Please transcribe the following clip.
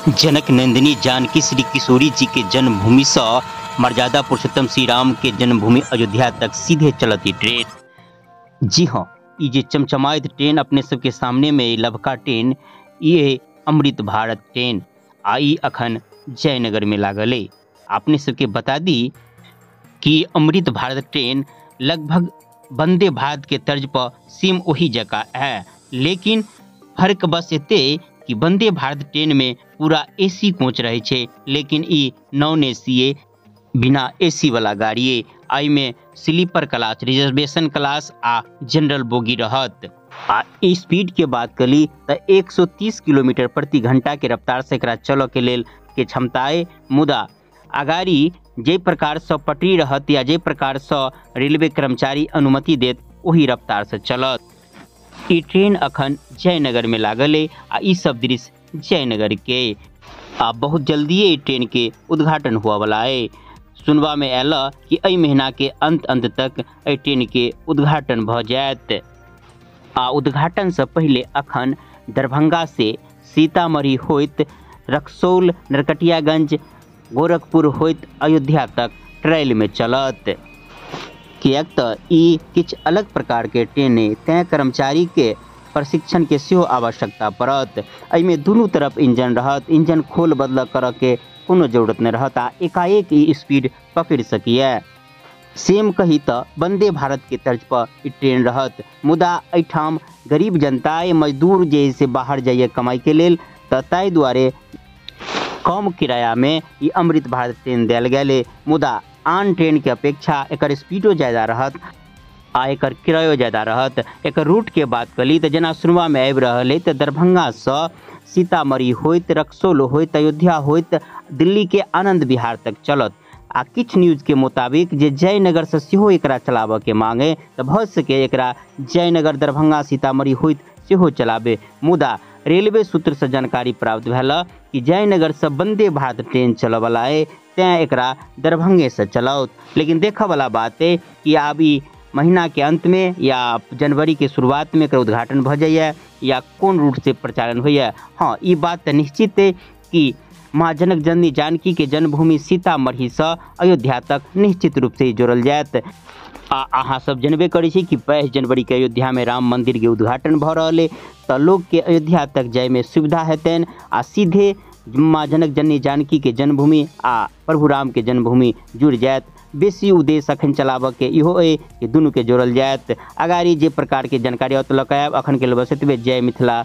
जनक नंदिनी जानकी श्री किशोरी जी के जन्मभूमि से मर्यादा पुरुषोत्तम श्री राम के जन्मभूमि अयोध्या तक सीधे चलती ट्रेन। जी हाँ, ये जे चमचमाइत ट्रेन अपने सबके सामने में लभका ट्रेन, ये अमृत भारत ट्रेन आई अखन जयनगर में लागल है। अपने सबके बता दी कि अमृत भारत ट्रेन लगभग वंदे भारत के तर्ज पर सेम वही जगह है, लेकिन फर्क बस एते कि वंदे भारत ट्रेन में पूरा एसी कोच रहे छे, लेकिन ई नॉन एसी बिना एसी वाला गाड़ी है। आई में स्लीपर क्लास, रिजर्वेशन क्लास आ जनरल बोगी रहत। आ स्पीड के बात करी तो 130 किलोमीटर प्रति घंटा के रफ्तार से एकरा चलऽ के लेल के क्षमता है। मुदा अगाड़ी जे प्रकार से पटरी रहत या जे प्रकार से रेलवे कर्मचारी अनुमति देत वही रफ्तार से चलत। ई ट्रेन अखन जयनगर में लागल है आ ई सब दृश्य जयनगर के आ बहुत जल्दी ई ट्रेन के उद्घाटन हुआ वाला है। सुनवा में आयल कि एहि महीना के अंत अंत तक एहि ट्रेन के उद्घाटन भ जायत। आ उद्घाटन से पहले अखन दरभंगा से सीतामढ़ी होइत रक्सौल, नरकटियागंज, गोरखपुर होइत अयोध्या तक ट्रेल में चलत। किएक तऽ ई किछु अलग प्रकार के ट्रेन है, तैं कर्मचारी के प्रशिक्षण के सेहो आवश्यकता पड़त। एहिमे दुनू तरफ इंजन रहत, इंजन खोल बदल करऽ के कोनो जरूरत नहीं रहत आ एकाएक ई स्पीड पकड़ सकिए। सेम कही तऽ वंदे भारत के तर्ज पर ई ट्रेन रहत। मुदा एहिठाम गरीब जनता मजदूर जे से बाहर जाइए कमाई के लेल, तऽ ताहि दुआरे कम किराया में ई अमृत भारत ट्रेन देल गेल है। मुदा आन ट्रेन के अपेक्षा एकर स्पीडो ज़्यादा रहत आ एकर किरायो ज़्यादा रहत। एकर रूट के बात करी तो जेना सुनवा में आबि रहल है तो दरभंगा से सीतामढ़ी होइत रक्सौल होइत अयोध्या होइत दिल्ली के आनंद विहार तक चलत। आ किछु न्यूज के मुताबिक जे जयनगर से सेहो एकरा चलाबऽ के मांगे तो भऽ सके एकरा जयनगर दरभंगा सीतामढ़ी होइत सेहो चलाबे। मुदा रेलवे सूत्र से जानकारी प्राप्त भेल कि जयनगर से वंदे भारत ट्रेन चलऽ वाला है, तैं एकरा दरभंगे से चलाओत। लेकिन देखऽ वाला बात है कि आब ई महीना के अंत में या जनवरी के शुरुआत में एकर उद्घाटन भऽ जाइए या कोन रूट से प्रचालन होइए। हाँ, ई बात तऽ निश्चित है कि माँ जनक जननी जानकी के जन्मभूमि सीतामढ़ी से अयोध्या तक निश्चित रूप से जोड़ल जायत। आ अहाँ सब जनबे करै छी कि 22 जनवरी के अयोध्या में राम मंदिर के उद्घाटन भऽ रहल है, तऽ लोग के अयोध्या तक जाय में सुविधा हेतनि आ सीधे माँ जनक जननी जानकी के जन्मभूमि आ प्रभु राम के जन्मभूमि जुड़ि जायत। बेसी उद्देश्य अखन चलाबऽ के इहो अइ कि दुनू के जोड़ल जायत। अगाड़ी जे प्रकार के जानकारी आओत लऽ कऽ आयब। अखन के लेल बस एतबे। जय मिथिला।